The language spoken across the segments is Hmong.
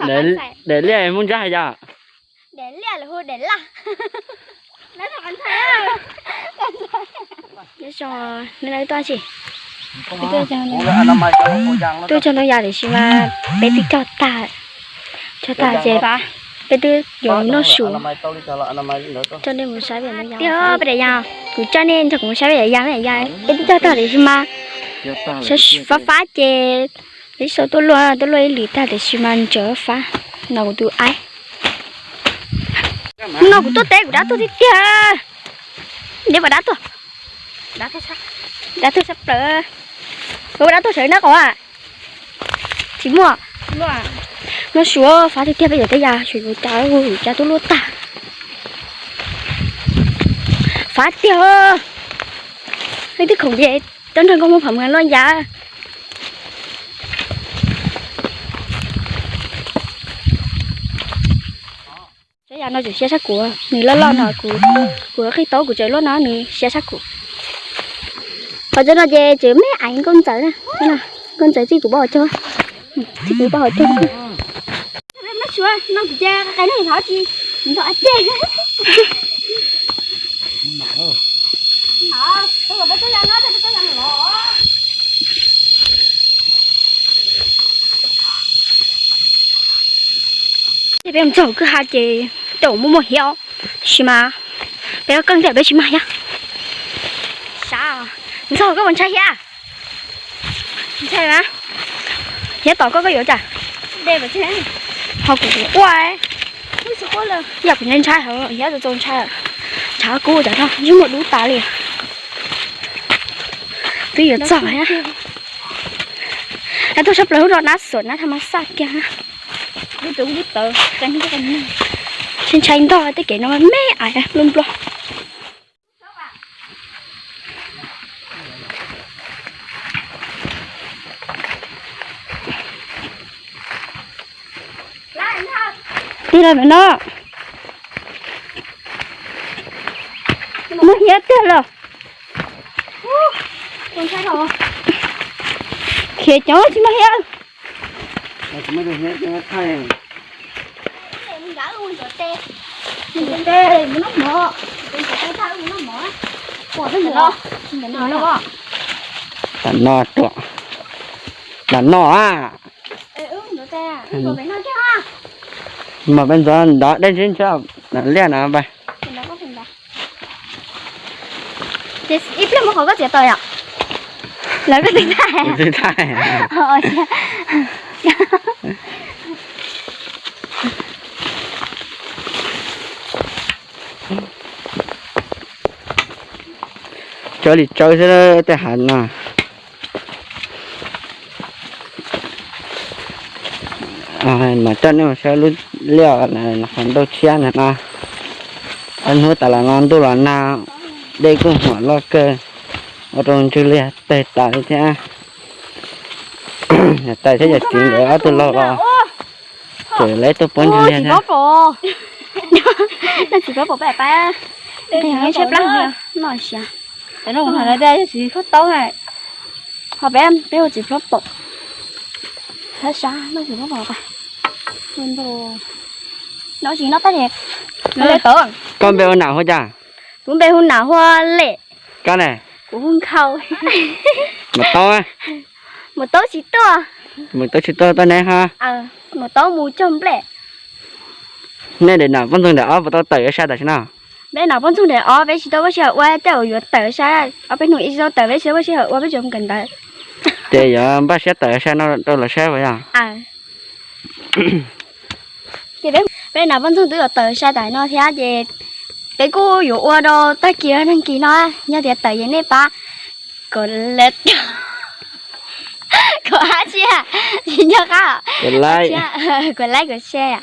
Daim liaj Hmoob Ntsab hais yog? Daim liaj los hu daim laj. Nyob zoo, nej tuaj tsi? Tuaj cog ntoo yas tiam sis mas peb twb cog tag, cog tag ces peb twb yuav mus noj su. Coj nej mus saib peb daim yas, kuv coj nej nrog kuv mus saib peb daim yas, peb twb cog tag tiam sis mas fav fab ces ib sau tuaj luaj tuaj luaj ib lwm tag tiam sis mas ntsawv fab. No kuv tus aib, no kuv tuaj teb kuv dab tuag tiag tiag. Neb puas dab tuag? Dab tuag sab plaws. Ua dab tuag sawv nab qos a? Tsis muaj. Noj su, fab tiag tiag, peb yuav teb yas, suav yuav cas, yuav cas tuaj luaj tag. Fab tiag. Leej twg khoom ces coj nrog nkauj muag pham mus luaj yas. Tsob yas no tseem siab sab kuv, nws loj loj no, kuv qij tau kuv tseem luaj no nws siab sab kuv. Qhov tseeb no ces tseem me ais nkauj ntxawm, nkauj ntxawm txij kuv pab hauv caug, txij kuv pab hauv caug. Peb mus txog kwj ha ces tau muaj muaj hiav, tab sis mas peb keej thiab peb tsis mag hiav. Sav, mus txog koj puas ntshai hiav? Ntshai mas, hiav tom koj koj yuav cas? Ho kuv ua, yog kuv ntshai ntshai, hiav txaus txaus ntshai, tshav kub cov no yeej muaj dub tas li. Twb yuav txog thiab. Nab tuaj sab plaws lub no nab xuam nab tha mas xaj kiag. Ntshai ntshai ntog tej kev no me ais nplooj nplog. Tig los ntawm no. Muaj hiav tiag los. Khiav coob tsis muaj hiav. Tam no ruam, tam no a. Mas peb ntxov ntov dej ntseb ntseb liaj no pais. Ib pliag muab qhov koj txiav tau yom? Lawv koj twb thaij. Tsawv li tsawv xwb tej hav no. Mas coj nej mus saib lub liaj qhov ntau tshiab ntawm no. Ob hnub tas los no ntuj los nag, dej kuj huam loj kawg, ua rau ntswg liaj tawg tas li thiab. Niam tais thiab yawm txiv nkawd ob tug laug los tseem lawv tuaj puab ntswg liaj thiab. Tsis pab pom pab pab. Ntshe plab no siav. Tam no kuv hais lawv tias yog tsis khaub taub, ho peb peb ua tsis pab pom. Sab sab no tsis pab pom tas. No tsis no tab sis. Koj npe ua nam hu cas? Kuv npe hu nam hu Lem. Koj ne? Kuv hu Nkhaus. Mus taub, mus taub tsis tuaj. Mus taub tsis tuaj, tuaj neb ho. Mus taub mus cog nplej. Nej daim nam poj ntxoog daim ob puas tau tawm ua sai tam sim no? Peb nam poj ntxoog daim ob peb tsis tau muaj sij hawm ua, tej zaum yuav tawm sai, ob peb hnub ib tsis tau tawm, peb tsis tau muaj sij hawm ua, peb tsuas mus kawm ntawv. Ces yuav npaj siab tawm sai no rau lawv saib puas yog? Ces peb nam poj ntxoog twb yuav tawm sai tas no thiab ces peb kuj yuav ua rau tag kis neeg kis no, yog tias tawm ces nej pab kom lawv kom ab tsi tsis nco qab, kom like kom share,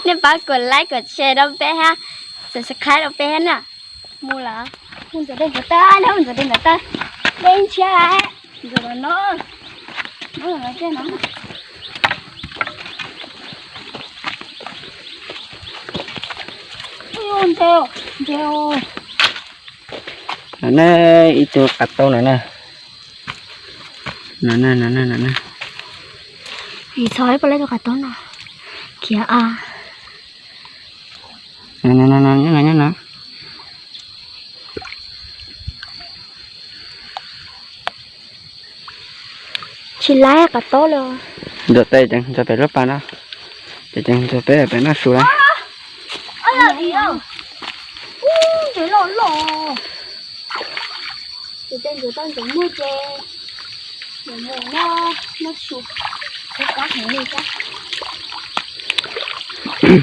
nej pab kom like kom share rau peb hab, subscribe rau peb hab na. Mus lawm, mus ntxuav dej ntxuav taw, mus ntxuav dej ntxuav taw, dej ntshiab, ntxuav no, ntxuav no. Ntse, ntse. No ne, ib tug qav taub no na. No ne, no ne, no ne. Tsis txhob ib pab lab tus qav taub no khiav a. Tsis laib qav taub li. Ntxuav tes ces ntxuav pem lub pas no, ces ntxuav peb pem noj su lawm. Ntxuav loj loj. Ces ntxuav tau ntxuav muag ces mus noj su.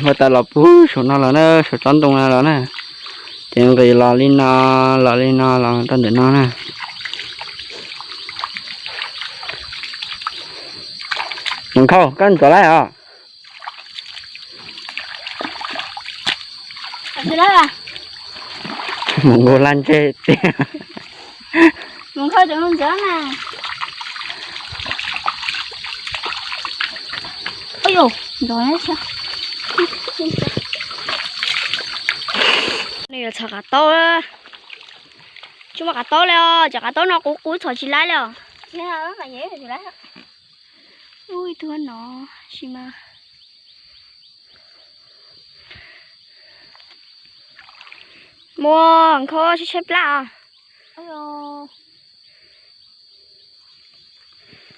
Ua tas los puag saum no los na, saum tsob ntoo no los na. Ces nqis los li no, los li no los tau ntawm no na. Mus Nkauj, koj ntxuav laib os. Mus nkaus laj ntseg tiag. Nws yuav txhom qav taub. Tsis muaj qav taub li os, cov qav taub no qub qub txhom tsis laib li os. Ib tug no, sis mas muaj nkhaus tshaib tshaib plab.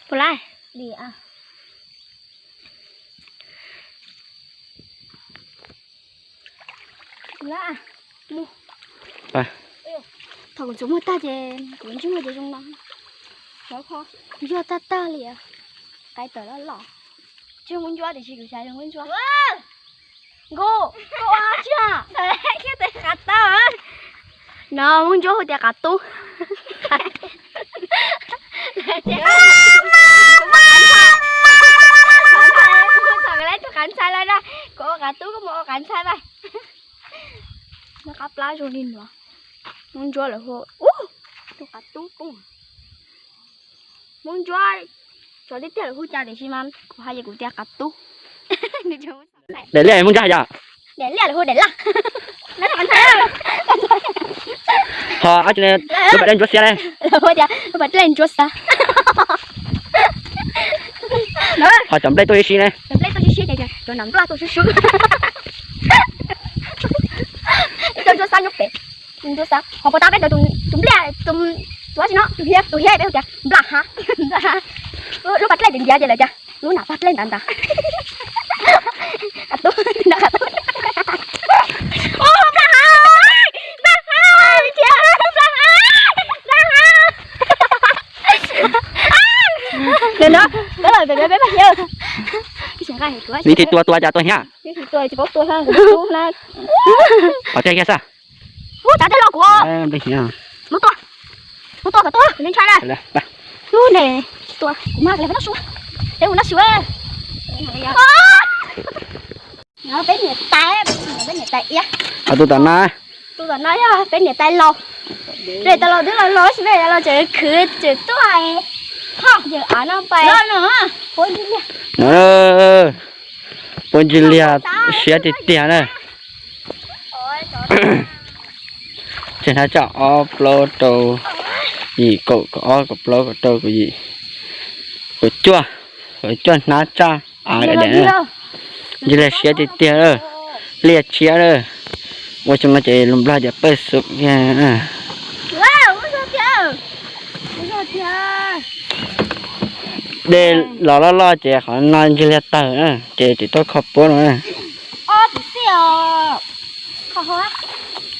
Puas laib? Thaum kuv ntxuav muag tag ces kuv ntsej muag ces zoo no. Yog tag tag li, qaib tawm loj loj. Tsis muaj ncuab tiam sis kuv xav zoo ncuab. Nkuj, koj ua tsi? Qav taub. No muaj ncuab hu tias qav tub. Qav ntxhai lawm na, kuv ua qav tub koj mus ua qav ntxhai mas. Noj qab plab zoo li no. Muaj ncuab lawm hu, ub, tus qav tub poob. Muaj ncuab, tsov tiag tiag lawm hu cas tiam sis mas kuv hais ces kuv tias qav tub. Daim liaj muaj ncuab yog? Daim liaj lawm hu daim laj. Ho lub pas dlej ntsuab xiab ne. Lub pas dlej ntsuab xiab. Ho cov nplej tuaj sib sib ne. Cov nplej tuaj sib sib ces cov nplej tuaj sib sib. Ntsuab xiab nyob pem. Ntsuab xiab ho puas tas peb tus nplej tus tsi no, tus hiab, tus hiab peb hu tias nplaj hav. Lub pas dlej ntiav ces lawv tias lub nam pas dlej ntav ntav. Qav tub, ntav qav tub. Nplaj hav, nplaj hav, nplaj hav. Nplaj hav. Nplaj hav. Vim tsis tua tua cas tua hnyav. Ua teb kiag xwb. Ub, tsav tej los kuv. Mus tua, mus tua kom tuag kuv ntshai na. Ub, ne, tsis tua, kuv mag li noj su. Peb mus noj su. Peb niam tais, peb niam tais iab. Tus tom no, tus tom no yog peb niam tais laus. Peb tais laus twb laus laus tab sis peb tais laus tseem khwv tseem tuaj. Ho yawm av no pais. Puab ntsis liag siab tiag tiag na. Tseg hnab tsaj ob plaub rau yim kaum kaum ob kaum plaub kaum rau kaum yim kaum cuaj, kaum cuaj hnab tsaj av kaim daim na. Ntsis liag siab tiag tiag, liaj tshiab na. Ua tsaug no ces lus Nplog tias pawj xum kiag. Dej los loj loj ces qhov no ntsis liag tawg na, ces tsis tau kho puab no na.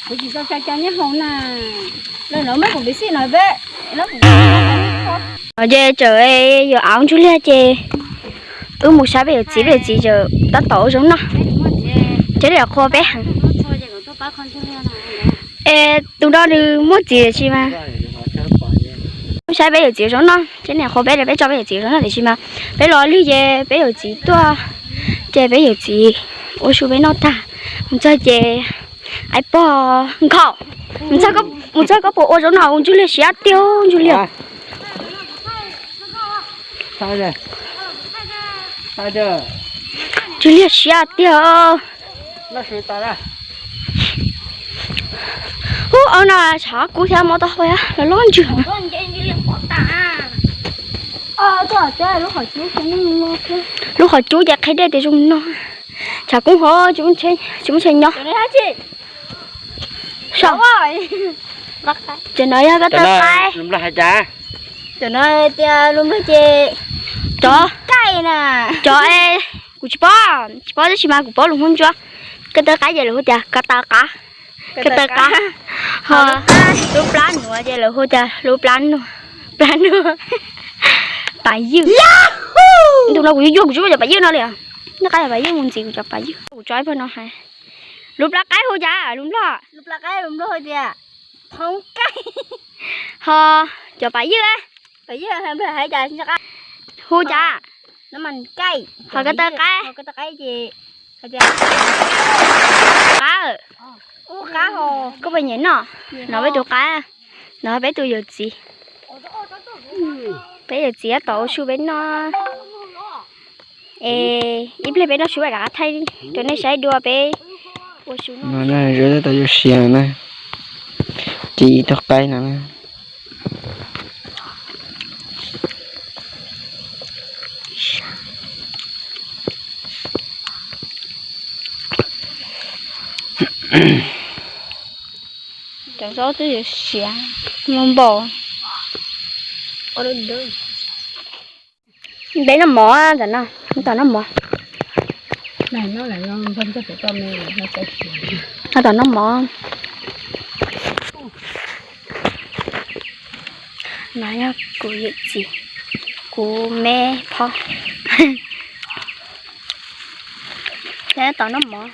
Ces txawm yuav av ntsuj liag ces wb mus saib peb yawm txiv, peb yawm txiv tseem tab tom ua zaub noj. Ces li qhua peb heev. Es tus no nws muaj txiv tiam sis mas wb saib peb yawm txiv ua zaub noj, ces li qhua peb, peb tso peb yawm txiv ua zaub noj tiam sis mas peb los lwg ces peb yawm txiv tuaj, ces peb yawm txiv ua su peb noj tag, mus txog ces ais pog nkhaus, mus txog koj puas ua zaub noj, ua ntsuj liag siab tiag, ntsuj liag. Ntsuj liag siab tiag. Ub, au no tshav kub thiab mob taub hau los loj ntsws. Lub qhov cub ces qhia dej tias zoo no. Tshav kub hov tsis muaj tsheb nyob. Cov no yog koj tawg qaib. Cov no tias lus Nplog ces cov, cov, kuv tsis paub, tsis paub tab sis mas kuv paub lus Hmoob Ntsuab. Koj tawg qaib ces lawv hu tias koj tawg qab, koj tawg qab. Ho lub plab nuav ces lawv hu tias lub plab nuav, plab nuav, pas ywj. Ntu no kuv yuav yuag kuv tsis muaj cov pas ywj no li. Noj qab cov pas ywj mus ntxiv kuv cov pas ywj. Kuv tso ib pawg no hais. Lub plab qaib hu cas lus Nplog? Ho cov pas ywj, hu cas? Ho koj tawg qaib, qab. Koj puas nyiam noj? No peb tus qab, no peb tus yawm txiv. Peb yawm txiv tab tom ua su peb noj. Es ib pliag peb noj su peb rov qab thaij rau nej saib dua peb ua su no. Zoo tab tom yuav siav na, ci ib tug qaib no na. Cov zaub twb yuav siav, muaj npaum. Peb noj mov, tom noj mov. Tom noj mov. No yog kuv yawm txiv, kuv me phob. Tom noj mov.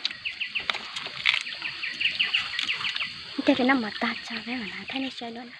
Cog peb noj mov tag tso peb mam thaij nej saib dua na.